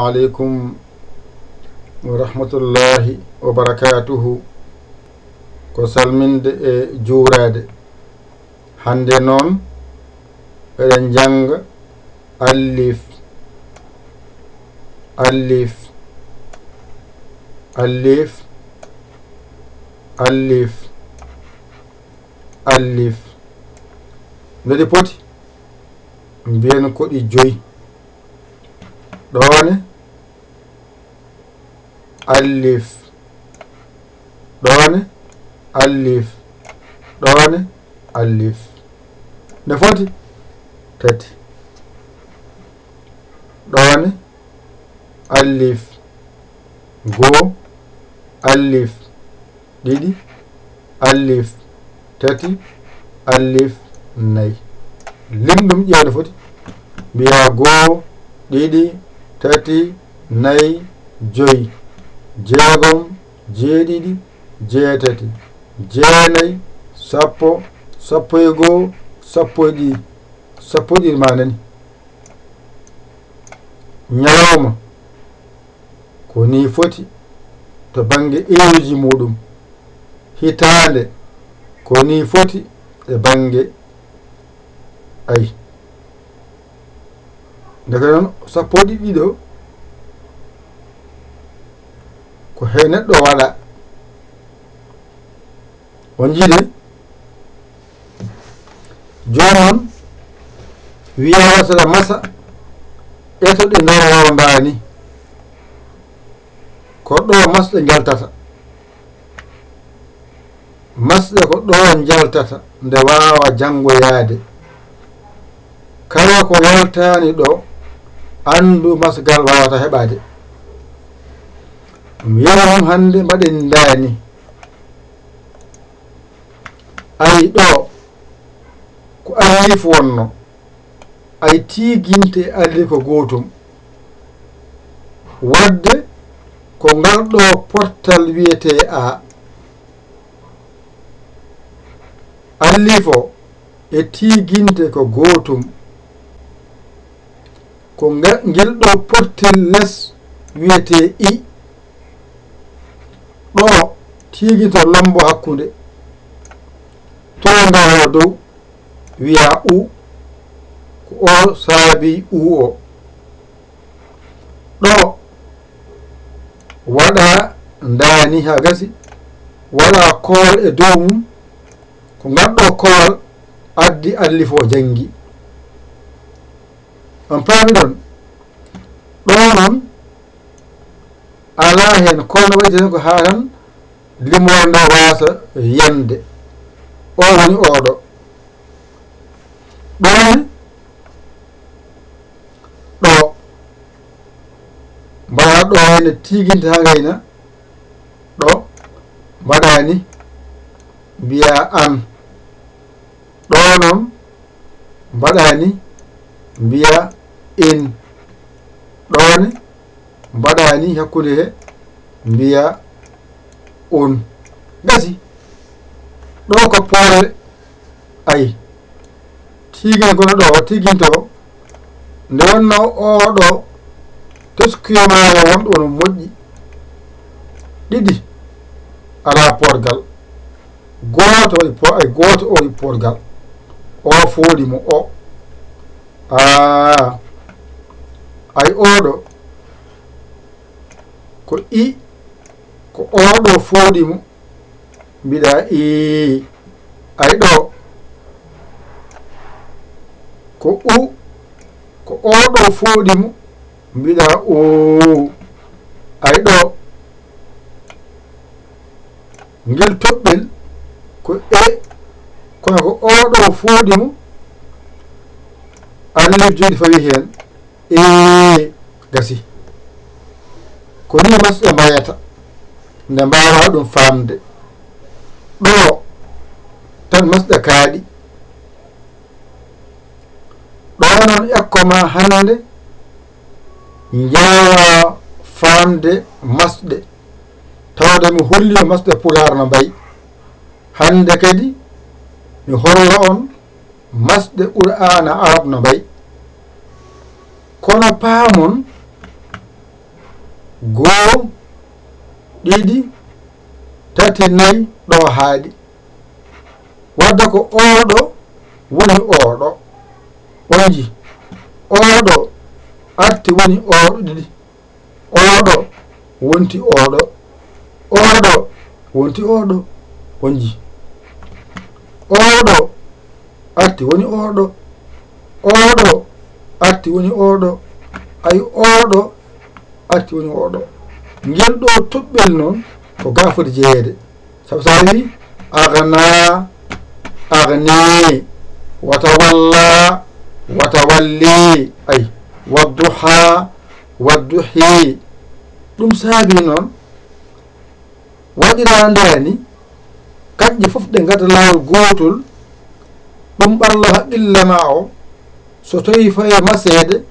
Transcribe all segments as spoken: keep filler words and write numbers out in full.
Aleykum wa rahmatullahi wa barakatuhu. Ko salminde e juuraade. Hannde noon, eɗen njannga alif, alif, alif, alif, alif. No ɗi poti? Mbiyen ko ɗi joyi. Ɗoone, alif. Ɗoone, alif. Ɗoone, alif. No foti? Tati. Ɗoone, alif. Goo, alif. Ɗiɗi, alif. Tati, alif. Nayi. Lim ɗum ƴeew no foti. Mbiyaa goo, ɗiɗi, tati, nayi, joyi, jeegom, jeeɗiɗi, jeetati, jeenayi, sappo, sappo e goo, sappo e ɗiɗi, sappo e ɗiɗi ma nani. Ñalawma ko nii foti to bannge eeweeji muuɗum. Hitaande ko nii foti e bannge, ayi. Ndeke noon, sappo e ɗiɗi ɗo, ko he neɗɗo waɗa. On njiide? Jooni noon, wiyaa saɗa masa, eto ɗe ndaro mbaani. Ko ɗo masɗe njaltata. Masɗe ko ɗo njaltata, nde waawa janngoyaade. Kala ko yaltaani ɗo, anndu masgal waawata heɓaade. Ɗum yero noon hannde mbaɗen ndaani. Ayi ɗo, ko alif wonno. Ay tiiginte alif ko gootum. Waɗde ko ngal ɗo portal wiyetee A. Alif o e tiiginte ko gootum. Ko nga-, ngel ɗo portel les wiyetee I. Ɗo tiiginte lambo hakkunde. To ngal o dow wiyaa U, ko o saabi U o. Ɗo waɗa ndaani haa gasi, waɗa kool e dow mum, ko ngal ɗo kool addi alif o janngi. On paami ɗon? Ɗo noon, alaa heen, kono waɗi tan ko haa tan limoore nde waasa yande. O woni oɗo. Ɗo ne, ɗo. Mbaɗa ɗo heen tiiginte haa ngayna. Ɗo. Mbaɗa ni. Mbiya an. Ɗo noon. Mbaɗa ni, mbiya in. Ɗo ne, mbaɗa ni hakkunde he, mbiya un. Gasi. Ɗo ko poore, ayi. Tiigin gono ɗo, tiiginto. Nde wonno oɗo teskuya maayo wonɗo no moƴƴi. Ɗiɗi. Alaa poorgal. Gooto waɗi po-, ay, gooto o waɗi poorgal. O fooɗi mo o. Aa. Ay, oɗo. Ko i, ko oɗo fooɗi mo. Mbiɗa i. Ay, ɗo. Ko u, ko oɗo fooɗi mo. Mbiɗa u. Ay, ɗo. Ngel toɓɓel ko e, kono ko oɗo fooɗi mo, alif joɗi fawi heen. Ee, gasi. Ko ni masɗe mbayata, nde mbaawa ɗum faamde. Ɗo tan masɗe kaaɗi. Ɗo noon, ekko ma hannde njaawa faamde masɗe, tawde mi holli masɗe Pulaar no mbayi. Hannde kadi mi holla on masɗe Qur'aana Arab no mbayi. Kono paamon, Goo, ɗiɗi, tati, nayi, ɗo haaɗi. Wadde ko ooɗo woni ooɗo. On nji. Ooɗo arti woni ooɗo ɗiɗi. Ooɗo wonti ooɗo. Ooɗo wonti ooɗo. On nji. Ooɗo arti woni ooɗo. Ooɗo arti woni ooɗo. Ay ooɗo arti woni ooɗo. Ngel ɗo toɓɓel noon ko ga foti jeyeede. Sabu so a wi agna, agni, watawalla, watawalli, ay, wadduha, wadduhi. Ɗum saabi noon waɗiraandaani kañƴe fof ɗe ngada laawol gootol. Ɗum ɓallo haqqille ma o, so tawii faye maseede,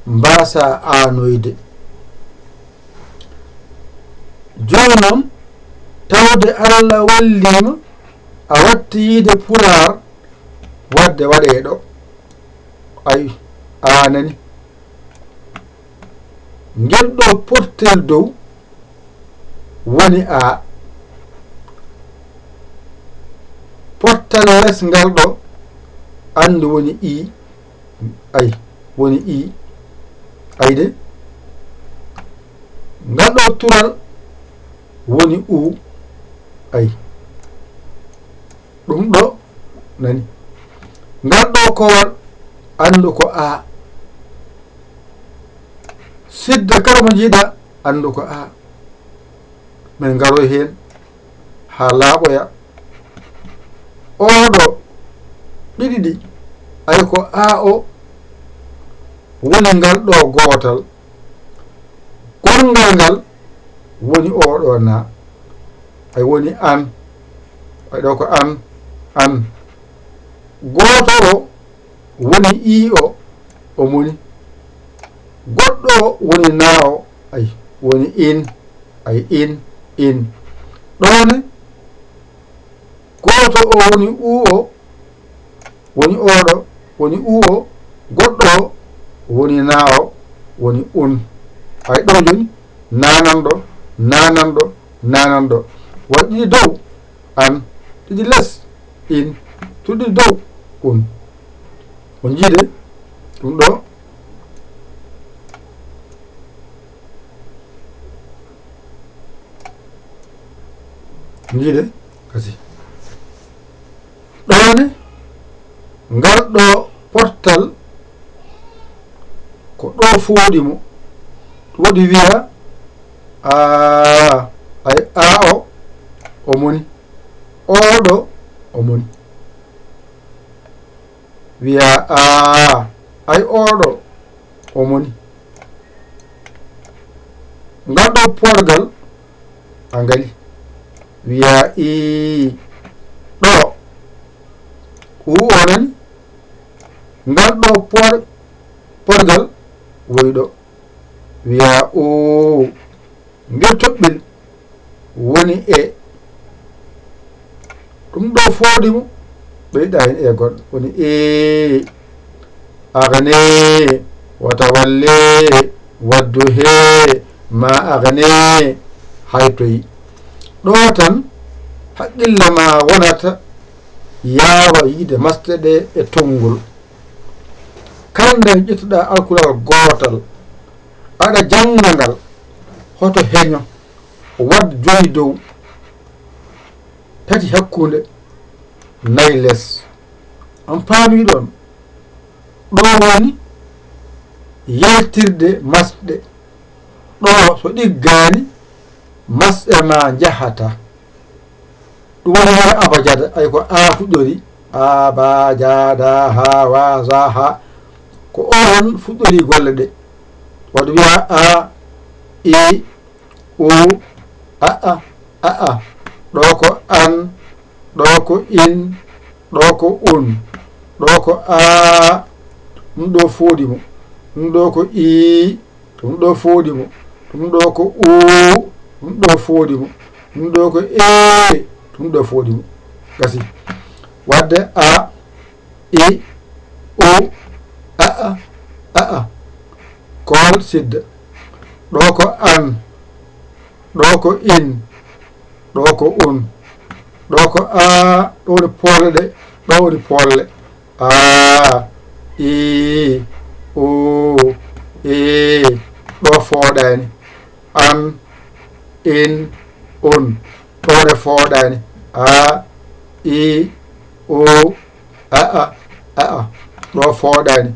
mbaasa aanoyde. Jooni noon, tawde Allah walliima, a watti yiide Pulaar, wadde waɗee ɗo. Ay, a nani. Ngel ɗo portel dow woni A. Portal les ngal ɗo, anndu woni I. Ay, woni I. Ay de. Ngal ɗo tural woni U. Ay. Ɗum ɗo nani. Ngal ɗo kowal, anndu ko A. Sidda kala mo njiiɗa, anndu ko A. Min ngaroy heen haa laaɓoya. Ooɗo ɗiɗi ɗi, ay ko A o woni ngal ɗo gootal. Gonngal ngal woni ooɗo na. Ay woni an. Ay ɗo ko an, an. Gooto o woni I o, o moni. Goɗɗo o woni na o, ay, woni in, ay, in, in. Ɗo ne, gooto o woni U o, woni ooɗo, woni U o, goɗɗo o, woni na o, woni un. Ay, ɗo jooni, nananɗo, nananɗo, nananɗo. Waɗi ɗiɗi dow, an, ɗiɗi les, in, tati dow, un. On njiide ɗum ɗo? Njiide kasi. Ɗo ne, ngal ɗo portal ko ɗo fooɗi mo. Waɗi wiya, a, ay, A o, o moni. Ooɗo, o moni. Wiya, a, ay, ooɗo, o moni. Ngal ɗo porgal, a ngali. Wiya, i, ɗo. U o nani. Ngal ɗo por-, porgal, woy ɗo. Wiya, o. Ngel toɓɓel woni e. Ɗum ɗo fooɗi mo, ɓeyɗa heen e goɗɗo. Woni e, agne, watawalli, waddu he, ma agne, haytoyi. Ɗo tan, haqqille ma wonata yaawa yiide masɗe ɗe e tonngol. Kala nde ƴettuɗa alkulal gootal, aɗa jannga ngal, hoto heño, waɗ joyi dow, tati hakkunde, nayi les. On paami ɗon? Ɗo woni yaltirde masɗe. Ɗo so ɗiggaani, masɗe ma njahata. Ɗum woni hara abajada, ay ko a fuɗɗori. A, ba, ja, da, ha, wa, za, ha. Ko on fuɗɗori golle ɗe. Waɗi wiya a, i, u, a, a, a, a. Ɗo ko an, ɗo ko in, ɗo ko un, ɗo ko a. Ɗum ɗo fooɗi mo. Ɗum ɗo ko i. Ɗum ɗo fooɗi mo. Ɗum ɗo ko u. Ɗum ɗo fooɗi mo. Ɗum ɗo ko e. Ɗum ɗo fooɗi mo. Gasi. Wadde a, i, u, a, a, a, a. Kool sidda. Ɗo ko an. Ɗo ko in. Ɗo ko un. Ɗo ko a. Ɗo woni polle ɗe. Ɗo woni polle. A, i, u, i. Ɗo fooɗaani. An, in, un. Ɗo ne fooɗaani. A, i, u, a, a, a, a. Ɗo fooɗaani.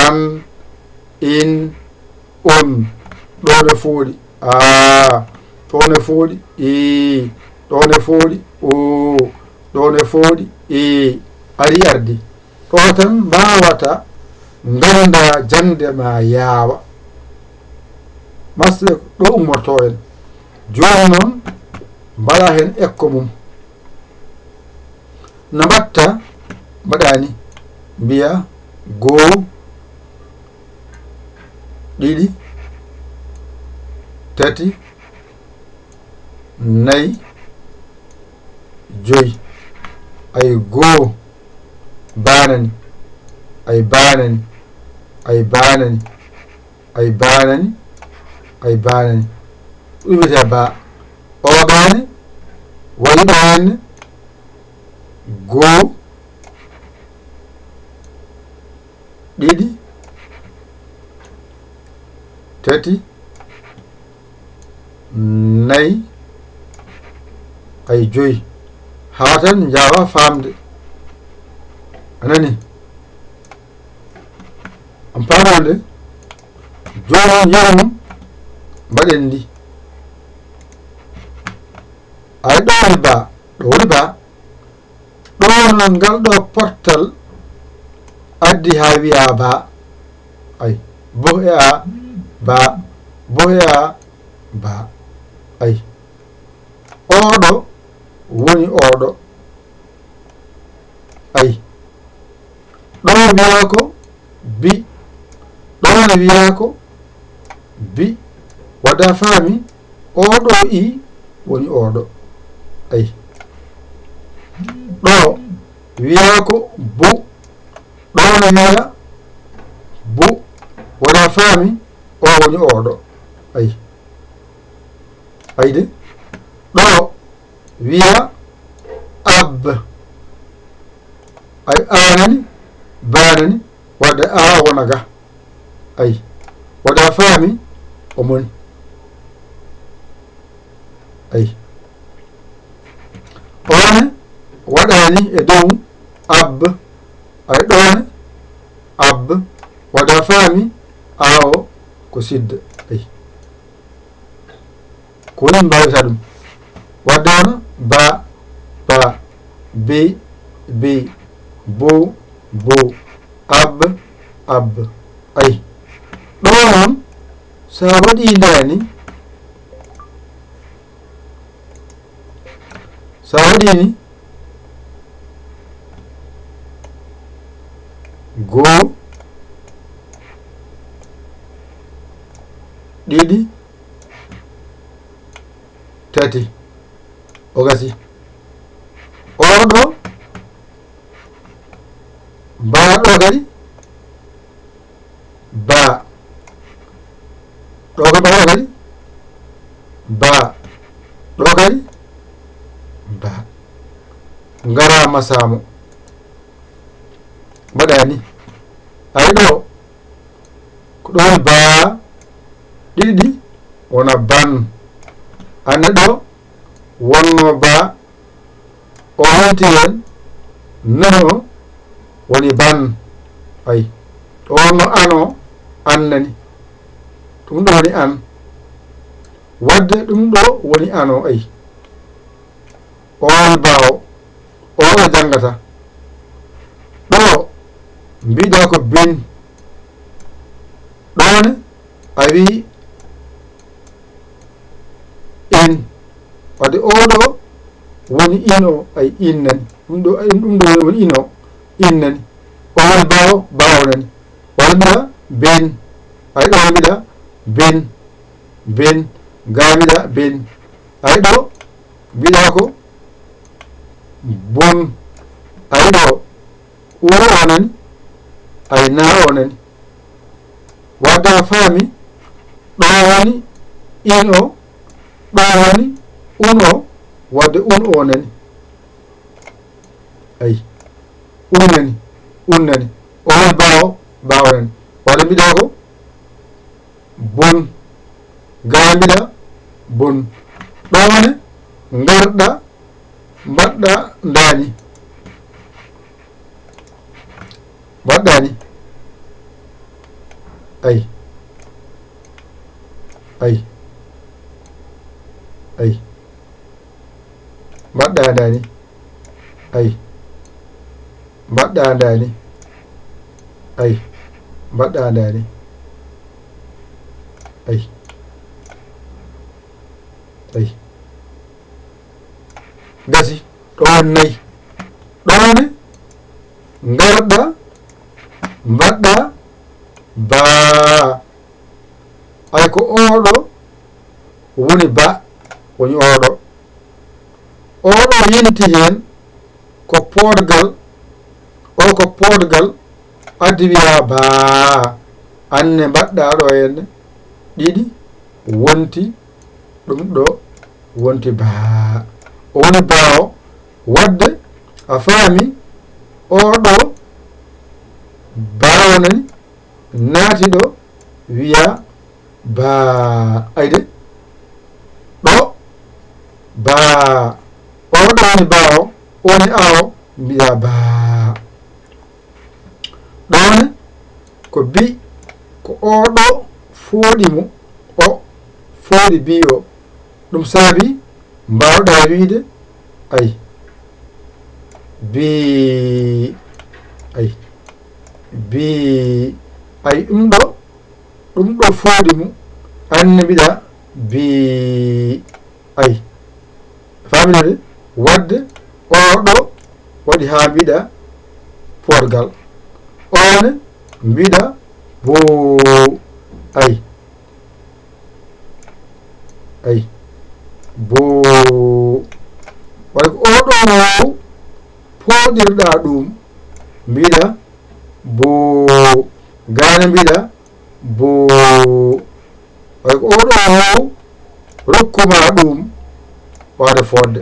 An, in, un. Ɗo ne fooɗi. A. Ɗo ne fooɗi. I. Ɗo ne fooɗi. U. Ɗo ne fooɗi. I. Ari ardi. Ɗo tan mbaawata ngannda jannde ma yaawa. Masɗe ɗo ummorto en. Jooni noon, mbaɗa heen ekko mum. No mbaɗta, mbaɗa ni, mbiya, goo, ɗiɗi, tati, nayi, joyi. Ay goo, baanani. Ay baanani. Ay baanani. Ay baanani. Ay baanani. Ɗum wiyetee baa. O baani, waɗi ɗo henne, goo, ɗiɗi, tati, nayi, ay joyi. Haa tan njaawa faamde. A nani? On paamaande? Jooni, yeru mum, mbaɗen ndi. Ay ɗo woni baa, ɗo woni baa. Ɗo noon ngal ɗo pottal addi haa wiyaa baa. Ay, bo e a, baa, bo e a, baa. Ay. Ooɗo woni ooɗo. Ay. Ɗo wiyaa ko bi. Ɗo ne wiyaa ko bi. Wadde a faami, ooɗo i woni ooɗo. Ay. Ɗo wiyaa ko bu. Ɗo ne wiyaa bu. Wadde a faami, o woni ooɗo. Ay. Ay de. Ɗo wiya ab. Ay, a nani, ba nani, wadde a wona ga. Ay, wadde a faami, o moni. Ay. One waɗani e dow ab. Ay, ɗone ab. Wadde a faami, a o ko sidda. Ay. Ko woni mbawta ɗum. Wadde wona ba, ba, bi, bi, bu, bu, ab, ab. Ay. Ɗo noon, so a waɗi ndani, so a waɗi ni, goo, ɗiɗi, tati, ogasi. Oɗo, ba ɗo kadi, ba. Ɗo ko ba ɗo kadi, ba. Ɗo kadi, ba. Ngaraama saamo. Mbaɗa ni. Ay ɗo. Ko ɗo woni baa, ɗiɗi ɗi wona ban. Anne ɗo wonno baa, o hawti heen, nano woni ban. Ay, ɗo wonno ano, an nani. Ɗum ɗo woni an. Wadde ɗum ɗo woni ano, ay. O woni baawo. O o janngata. Ɗo mbiɗa ko bin. Ɗone a wi in. Wadde oɗo woni ino, ay in nani. Ɗum ɗo, ay ɗum ɗo woni ino, in nani. O woni baawo, baawo nani. Wala mbiɗa bin. Ay ɗo mbiɗa bin. Bin. Ga mbiɗa bin. Ay ɗo mbiɗa ko bun. Ay ɗo u o nani. Ay na o nani. Wadde a faami, ɗo woni In o, ɗo woni un o, wadde un o nani. Ayi, un nani, un nani. O woni baa o, baa o nani. Wadde mbiɗa ko bon. Gaa mbiɗa bon. Ɗo ne, ngarɗa, mbaɗɗa, ndani. Mbaɗɗa ni. Ayi. Ayi. Ayi. Mbaɗɗa ndani. Ayi. Mbaɗɗa ndani. Ayi. Mbaɗɗa ndani. Ayi. Ayi. Gasi. Ɗo woni nayi. Ɗo woni ngarɗa, mbaɗɗa, baa. Ay ko oɗo woni ba, woni oɗo. Oɗo yenti heen ko poodgal, o ko poodgal addi wiya baa. Anne mbaɗɗa ɗo henne ɗiɗi wonti ɗum ɗo wonti baa. O woni baa o. Wadde a faami oɗo baa o nani naati ɗo wiya baa. Ayde ɗo baa. Oɗo woni baa o, o woni a o mbiya baa. Ɗo ne ko bi, ko oɗo fooɗi mo, o fooɗi bi o. Ɗum saabi mbaawɗa wiide ay. Bi ay. Bi ay ɗum ɗo, ɗum ɗo fooɗi mo, anne mbiɗa bi. Ay. Faamino de? Wadde oɗo waɗi haa mbiɗa poodgal. One mbiɗa boo. Ay. Ay. Boo. Waɗi ko oɗo wow pooɗirɗa ɗum. Mbiɗa boo. Gaane mbiɗa boo. Waɗi ko oɗo wow rokkuma ɗum waade fodde.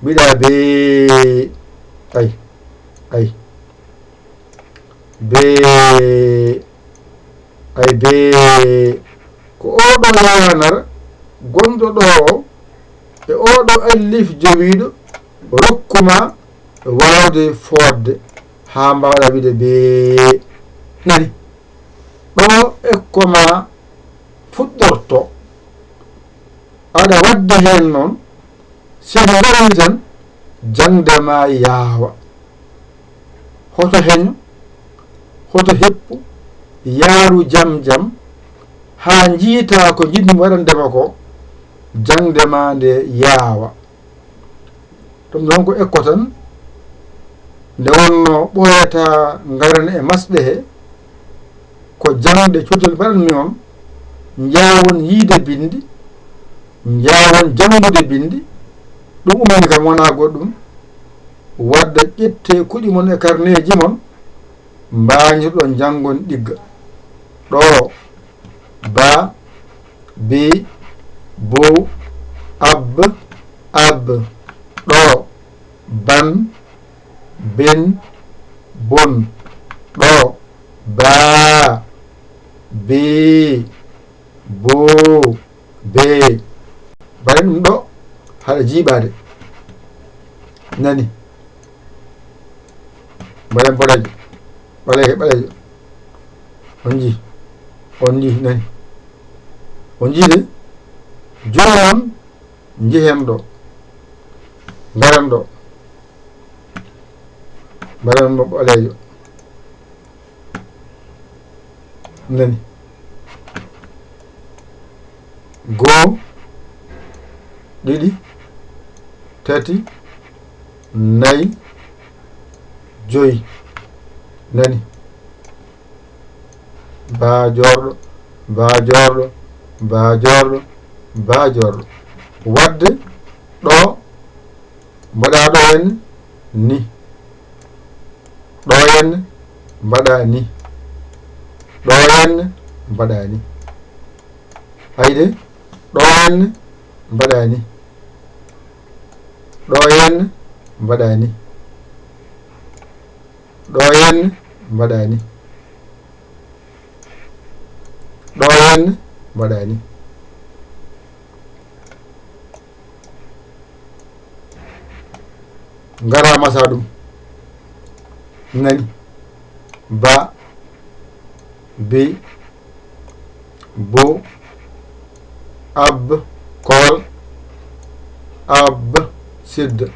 Mbiɗa bee. Ay. Ay. Bee. Ay bee. Ko oɗo yaanar gonɗo ɗo o e oɗo allif jowiiɗo rokkuma waawde fodde haa mbaawɗa wiide bee. Nani? Ɗo e ko ma fuɗɗorto. Aɗa wadda heen noon, si en mbarii tan, jaŋde ma yaawa. Hoto heño, hoto heppu, yaaru jam jam, haa njiita ko njiɗmi waɗande ma ko, jaŋde ma nde yaawa. Ɗum noon ko ekko tan, nde wonnoo ɓooyata ngarane e masɗe he, ko jaŋde codel mbaɗanmi on, njaawon yiide binndi, njaawon janngude binndi, ɗum umani kam wonaa goɗɗum, wadde ƴettee kuɗi mon e karneeji mon, mbañirɗon janngon ɗigga. Ɗo, ba, bi, bu, ab, ab. Ɗo, ban, bin, bun. Ɗo, ba, bi, bu, be. Mbaɗen ɗum ɗo, haɗa jiiɓaade. Nani? Mbaɗen boɗeejo, ɓaleejo, ɓaleejo. On njii? On njii, nani? On njii de? Jooni noon, njehen ɗo. Ngaren ɗo. Mbaɗen mo ɓaleejo. Nani? Goo, ɗiɗi, tati, nayi, joyi. Nani? Baa joorɗo, baa joorɗo, baa joorɗo, baa joorɗo. Wadde ɗo mbaɗa ɗo henne ni. Ɗo henne mbaɗa ni. Ɗo henne mbaɗa ni. Ayde, Ɗo henne mbaɗa ni. Ɗo henne mbaɗa ni. Ɗo henne mbaɗa ni. Ɗo henne mbaɗa ni. Ngara masa ɗum. Nani. Ba. Bi. Bo. Ab. Kol. Ab. Sidda.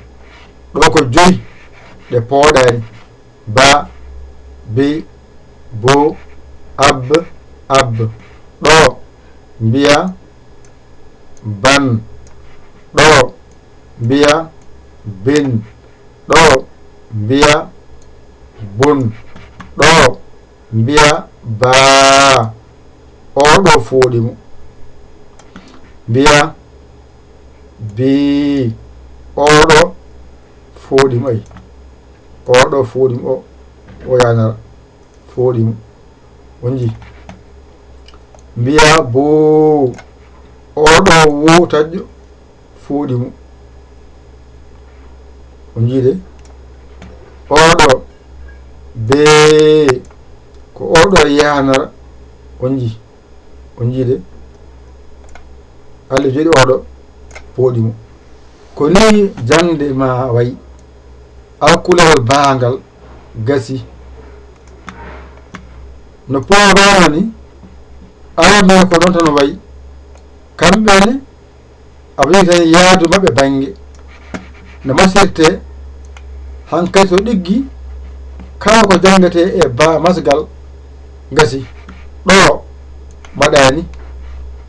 Ɗo ko joyi ɗe pooɗaani. Ba. Bi. Bo. Ab. Ab. Ɗo. Mbiya. Ban. Ɗo. Mbiya. Bin. Ɗo. Mbiya. Bun. Ɗo. Mbiya. Baa. Oo ɗo fooɗi mo. Mbiya. Bii. Oo ɗo fooɗi mo. Ay. Oo ɗo fooɗi mo. O, o yanara. Fooɗi mo. On njii? Mbiya boo. Oo ɗo woo taƴƴo fooɗi mo. On njii de? Oo ɗo bee. Ko oo ɗo yanara. On njii? On njii de? Alla jooɗi oo ɗo fooɗi mo. Ko nii jaŋde maa wayi. Alkulewal baa ngal gasi. No pooɗaama ni, alamee ko noon tan wayi. Kamɓe ne, a wayi tan yaadu maɓɓe bannge. No masirtee, hankadi so ɗiggi, kala ko janngetee e baa masgal, gasi. Ɗo mbaɗaani,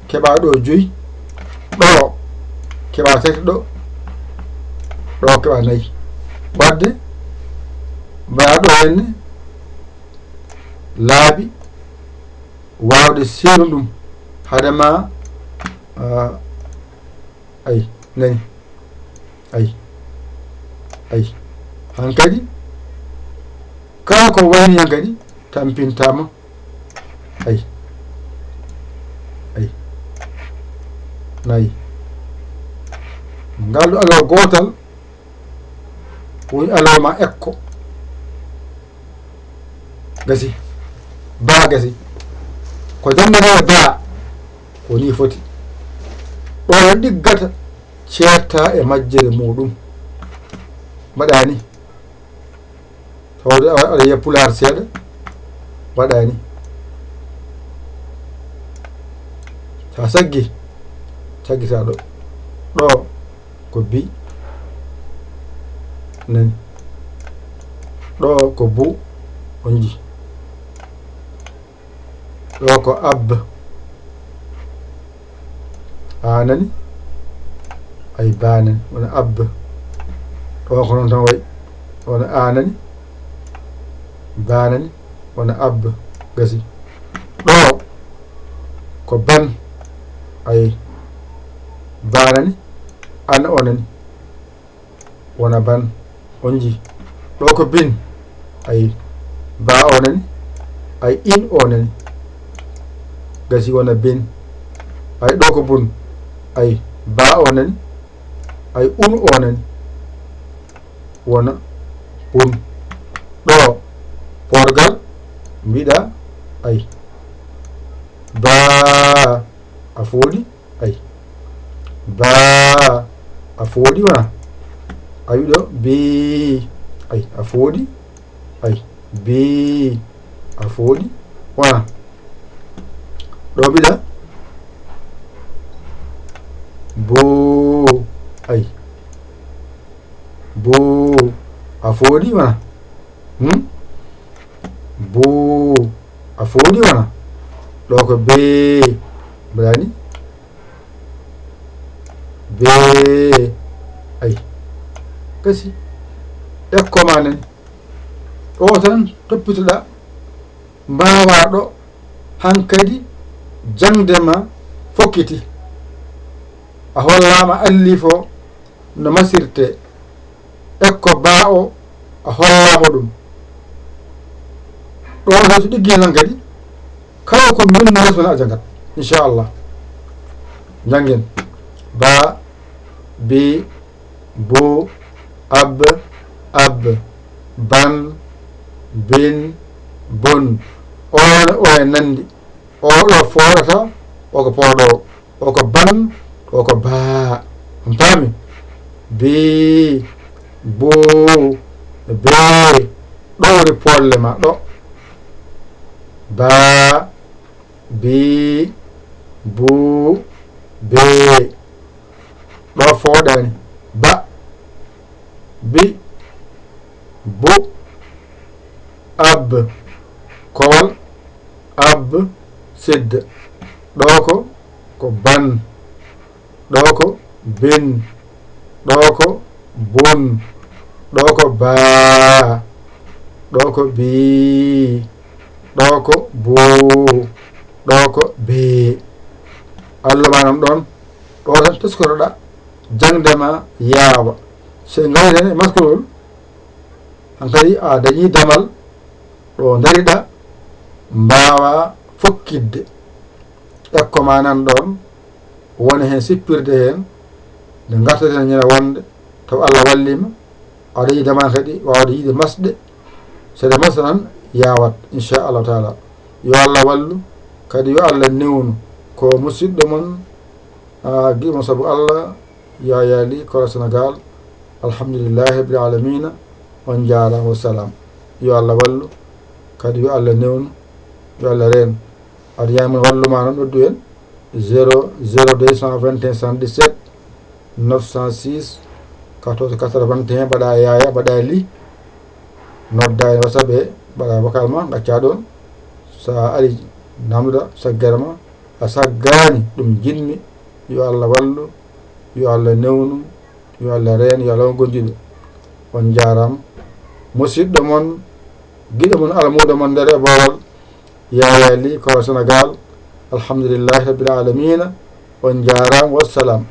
keɓa ɗo joyi, ɗo keɓa tati, ɗo, ɗo keɓa nayi. Wadde, mbaɗa ɗo henne laabi waawde seenu ɗum, hade ma, ah, ay, nani. Ay. Ay. Hankadi, kala ko wayni hankadi, tampintaama. Ay. Ay. Nayi. Ngal ɗo alaa gootal, woni alaa ma ekko. Gasi. Baa gasi. Ko janngetee baa, ko nii foti. Ɗo ɗiggata, ceerta e majjere muuɗum. Mbaɗa ni. Tawde awa aɗa yiya pulaar seeɗa, mbaɗa ni. Sa saggi, saggita ɗo. Ɗo ko bi. Nani. Ɗo ko bu. On njii. Ɗo ko ab. A nani? Ay, ba nani, wona ab. Ɗo ko noon tan wayi. Wona a nani? Ba nani, wona ab. Gasi. Ɗo ko ban. Ay, ba nani? An o nani? Wona ban. On njii? Ɗo ko bin. Ay, ba o nani? Ay, in o nani? Gasi, wona bin. Ay, ɗo ko bun. Ay, ba o nani? Ay, un o nani? Wona bun. Ɗo, porgal, mbiɗa, ay. Ba, a fooɗi? Ay. Ba, a fooɗi wona? A wi ɗo, bi, ay, a fooɗi? Ay, bi, a fooɗi wona? Ɗo mbiɗa, bo, ay. Bo, a fooɗi wona? Hmm? Bo, a fooɗi wona? Ɗo ko be, mbaɗani? Be, ay. Gasi. Ekko ma nani. Ɗo tan toppitoɗa. Mbaawa ɗo hankadi jaŋde ma fokkiti. A hollaama allifo no masirte. Ekko baa o a hollaama ɗum. Ɗo tan so ɗiggi tan kadi, kala ko min resona a jaŋat, inchallah. Njanngen. Ba, bi, bu, ab, ab, ban, bin, bun. Oon o e nanndi. Oo ɗo fooɗata, o ko pooɗoowo. O ko ban, o ko baa. On paami? Bi, bu, be. Ɗo woni pooɗle ma, ɗo. Ba, bi, bu, be. Ɗo fooɗaani. Ba, bi, bu, ab, kowal, ab, sidda. Ɗo ko, ko ban. Ɗo ko bin. Ɗo ko bun. Ɗo ko baa. Ɗo ko bii. Ɗo ko buu. Ɗo ko bee. Allah maanam ɗoon. Ɗo tan teskoroɗa, jaŋde ma yaawa. So en ngawii tan e maskolol, hankadi a dañii damal ɗo ndariɗa, mbaawa fokkitde. Ekko ma nan ɗoon, wona heen sippirde heen, nde ngartaten ñande wonde, taw Allah walliima, aɗa yiɗi damal kadi waawde yiide masɗe. So ɗe masa tan, yaawat, inchallahu taala. Yo Allah wallu, kadi yo Allah newnu. Ko musidɗo mon, ah, giɗo mon sabu Allah, Yaya Ly, Kora Sénégal. Alhamdulillahi rabbil alamina. On njaaraama, wa salaam. Yo Allah wallu, kadi yo Allah newnu, yo Allah reen. Aɗa ñaagii mon wallu ma noon, noddu en. Zéro, zéro deux cent vingt et un soixante-dix-sept neuf cent six quatorze quatre-vingt-un, mbaɗa Yaya, mbaɗa Ly, nodda e WhatsApp he, mbaɗa vocal ma, ngacca ɗoon. So a ari, namdoɗa, saggere ma, a saggaani, ɗum njiɗmi. Yo Allah wallu, yo Allah newnu, yo Allah reen, yo Allah won gondiiɗo. On njaaraama. Musidɗo mon, giɗo mon, almuudo mon nder e boowal, Yaya Ly, Kora Sénégal. Alhamdulillahi rabbil alamina. On njaaraama, wa salaam.